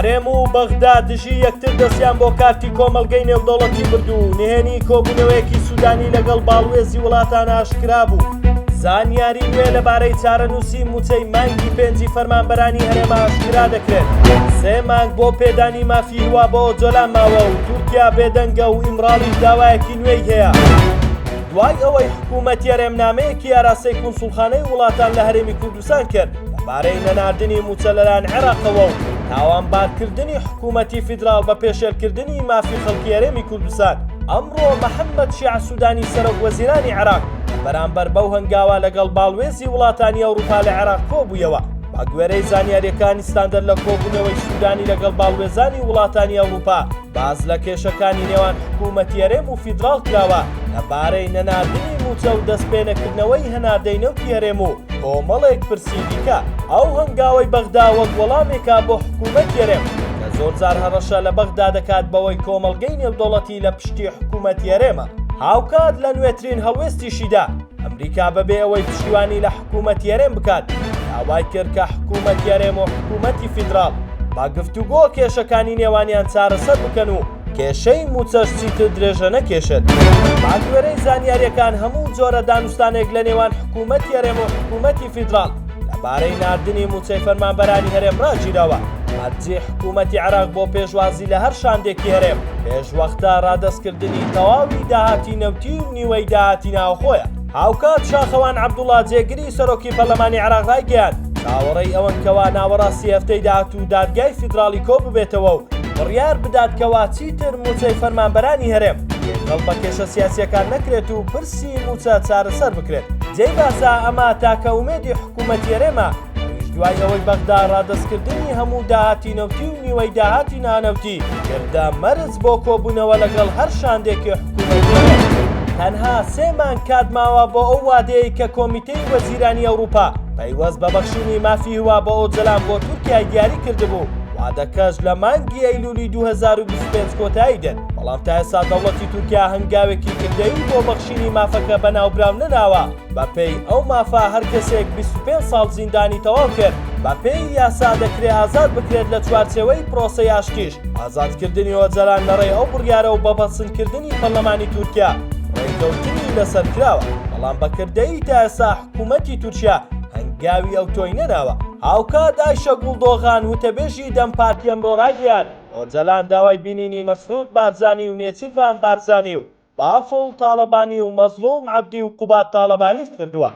هەرێم و بەغدا دژی یەکتر دەستیان بۆ کارتی کۆمەڵگەی نێودەوڵەتی برد و نهێنی کۆبوونەوەیەکی سوودانی لەگەڵ باڵوێزی وڵاتان ئاشکرا بوو. زانیاری نوێ لەبارەی چارەنووسی مووچەی مانگی پێنجی فەرمانبەرانی هەرێم ئاشکرا دەکرێت. سێ مانگ بۆ پێدانی مافی هیوا بۆ ئۆجەلان ماوە و تورکیا بێدەنگە و ئیمراڵیش داوایەکی نوێی هەیە. دوای ئەوەی حکوومەتی هەرێم نامەیەکی ئاراستەی کونسوڵخانەی وڵاتان لە هەرێمی کوردستان کرد لەبارەی نەناردنی مووچە لەلایەن عێراقەوە و تاوانبارکردنی حکوومەتی فیدراڵ بە پێشێلکردنی مافی خەڵکی هەرێمی کوردستان، ئەمڕۆ محەممەد شیاع سوودانی سەرۆک وەزیرانی عێراق لە بەرامبەر بەو هەنگاوە لەگەڵ باڵوێزی وڵاتانی ئەوروپا لە عێراق کۆبوویەوە. بەگوێرەی زانیارییەکانی ستاندەر لە کۆبوونەوەی سوودانی لەگەڵ باڵوێزانی وڵاتانی ئەوروپا باس لە کێشەکانی نێوان حکوومەتی هەرێم و فیدراڵ کراوە لەبارەی نەناردنی مووچە و دەستپێنەکردنەوەی هەناردەی نەوتی هەرێم و کۆمەڵێک پرسی دیکە. ئەو هەنگاوەی بەغدا وەک وەڵامێکە بۆ حکوومەتی هەرێم کە زۆرجار هەڕەشە لە بەغدا دەکات بەوەی کۆمەڵگەی نێودەوڵەتی لە پشتی حکوومەتی هەرێمە. هاوکات لە نوێترین هەڵوێستیشیدا ئەمریکا بەبێ ئەوەی پشتیوانی لە حکوومەتی هەرێم بکات داوای کرد کە حکوومەتی هەرێم و حکوومەتی فیدراڵ بە گفتوگۆ کێشەکانی نێوانیان چارەسەر بکەن و کێشەی مووچەش چیتر درێژە نەکێشێت. بەگوێرەی زانیارییەکان هەموو جۆرە دانوستانێک لە نێوان حکوومەتی هەرێم و حکوومەتی فیدراڵ لەبارەی ناردنی مووچەی فەرمانبەرانی هەرێم ڕاگیراوە، مەرجی حکوومەتی عێراق بۆ پێشوازی لە هەر شاندێکی هەرێم پێشوەختە ڕادەستکردنی تەواوی داهاتی نەوتی و نیوەی داهاتی ناوخۆیە. هاوکات شاخەوان عەبدوڵا جێگری سەرۆکی پەرلەمانی عێراق ڕایگەیاند، چاوەڕێی ئەوەن کەوا ناوەڕاستی هەفتەی داهاتوو دادگای فیدراڵی کۆببێتەوە و بڕیار بدات کەوا چیتر مووچەی فەرمانبەرانی هەرێم تێکەڵ بە کێشە سیاسییەکان نەکرێت و پرسی مووچە چارەسەر بکرێت. جێی باسە ئەمە تاکە ئومێدی حکوومەتی هەرێمە، ئەویش دوای ئەوەی بەغدا ڕادەستکردنی هەموو داهاتی نەوتی و نیوەی داهاتی نانەوتی کردە مەرج بۆ کۆبوونەوە لەگەڵ هەر شاندێکی حکوومەتی هەرێم. تەنها سێ مانگ کات ماوە بۆ ئەو وادەیەی کە کۆمیتەی وەزیرانی ئەوروپا پەیوەست بە بەخشینی مافی هیوا بە ئۆجەلان بۆ تورکیای دیاری کردبوو، وادەکەش لە مانگی ئەیلولی 2025 کۆتایی دێت، بەڵام تا ئێستا دەوڵەتی تورکیا هەنگاوێکی کردەیی بۆ بەخشینی مافەکە بە ناوبراو نەناوە. بەپێی ئەو مافە هەر کەسێک 25 ساڵ زیندانی تەواو کرد بەپێی یاسا دەکرێ ئازاد بکرێت لە چوارچێوەی پرۆسەی ئاشتیش ئازادکردنی ئۆجەلان لەڕێی ئەو بڕیارە و بە پەسندکردنی پەرلەمانی تورکیا ڕێککەوتنی لەسەر کراوە، بەڵام بە کردەیی تا ئێستا حکوومەتی تورکیا هەنگاوی ئەوتۆی نەناوە. هاوکات ئایشەگوڵ دۆغان وتەبێژی دەم پارتی ئەمڕۆ ڕایگەیاند، ئۆجەلان داوای بینینی مەسعود بارزانی و نێچیرڤان بارزانی و بافڵ تاڵەبانی و مەزڵوم عەبدی و قوباد تاڵەبانی کردووە.